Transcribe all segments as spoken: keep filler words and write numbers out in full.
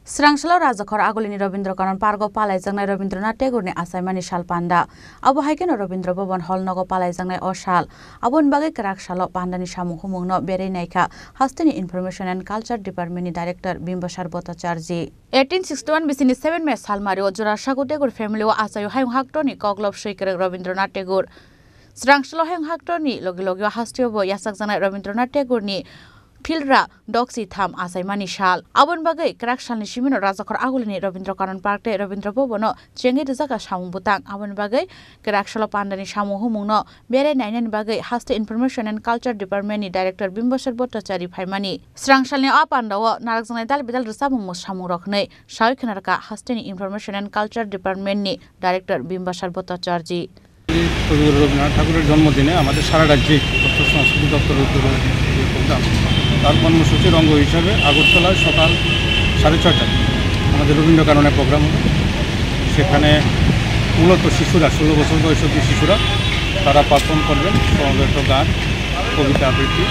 Srangsalo Rajakhor Agulini Rabindra Kanan Pargo palaijaknai Rabindranath Tagoreni achaimani sal panda. Abo hai kheno Rabindra Bhaban Hall nogo palaijaknai o sal. Aboni bagwi kwrak salo pandani samung humungno berwi naikha hasteni Information and Culture Department ni Director Bimbasar Bhattacharjee. Eighteen sixty-one bisini seven May salmario Jorasago Tagore family o achaio hayung haktorni koklop swi kwrwk Rabindranath Tagore. Srangsalo hayung haktorni logi logio hasteo bo yachakjaknai Rabindranath Tagoreni philra doksi tham achaimani sal. Aboni bagwi kwrak salni simino Rajakhor Agulini Rabindra Kanan Park tei Rabindra Bhaban o chengwi rijak samung bwtang. Aboni bagwi kwrak salo pandani samung humungno berwi nainani bagwi haste Information and Culture Department ni Director Bimbasar Bhattacharjee phaimani. Srangsalni o pandao narwkjaknai dal bidal rwchapmung mwsamung rok hwnwi sawi khwnarwkha hasteni Information and Culture Department ni Director Bimbasar Bhattacharjee. কবিগুরু রবীন্দ্রনাথ ঠাকুরের জন্মদিনে আমাদের সারা রাজ্যে তথ্য সংস্কৃতি দপ্তরের উদ্যোগে যে প্রোগ্রাম, তার কর্মসূচির অঙ্গ হিসাবে আগরতলায় সকাল সাড়ে ছটায় আমাদের রবীন্দ্র কাননের প্রোগ্রাম হবে। সেখানে মূলত শিশুরা, ষোলো বছর বয়সী অবধি শিশুরা, তারা পারফর্ম করবেন সমবেত গান, কবিতা আবৃত্তি।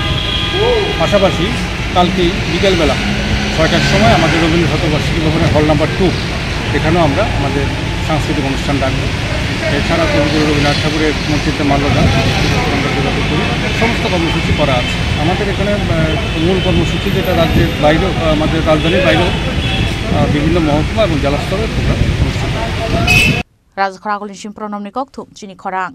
পাশাপাশি কালকে বিকেলবেলা ছয়টার সময় আমাদের রবীন্দ্র শতবার্ষিকী ভবনের হল নাম্বার টু, এখানেও আমরা আমাদের সাংস্কৃতিক অনুষ্ঠান রাখবো। এছাড়া কবিগুরু রবীন্দ্রনাথ ঠাকুরের মূর্তিতে মাল্যদান, আমরা যোগাযোগ করি। সমস্ত কর্মসূচি করা আছে। আমাদের এখানে, আহ, মূল কর্মসূচি যেটা রাজ্যের বাইরেও, আহ, আমাদের রাজধানীর বাইরেও, আহ, বিভিন্ন মহকুমা এবং জেলা স্তরের প্রোগ্রাম অনুষ্ঠিত হয়। Rajakhor Agulini Simpronomni kokthum chini khorang.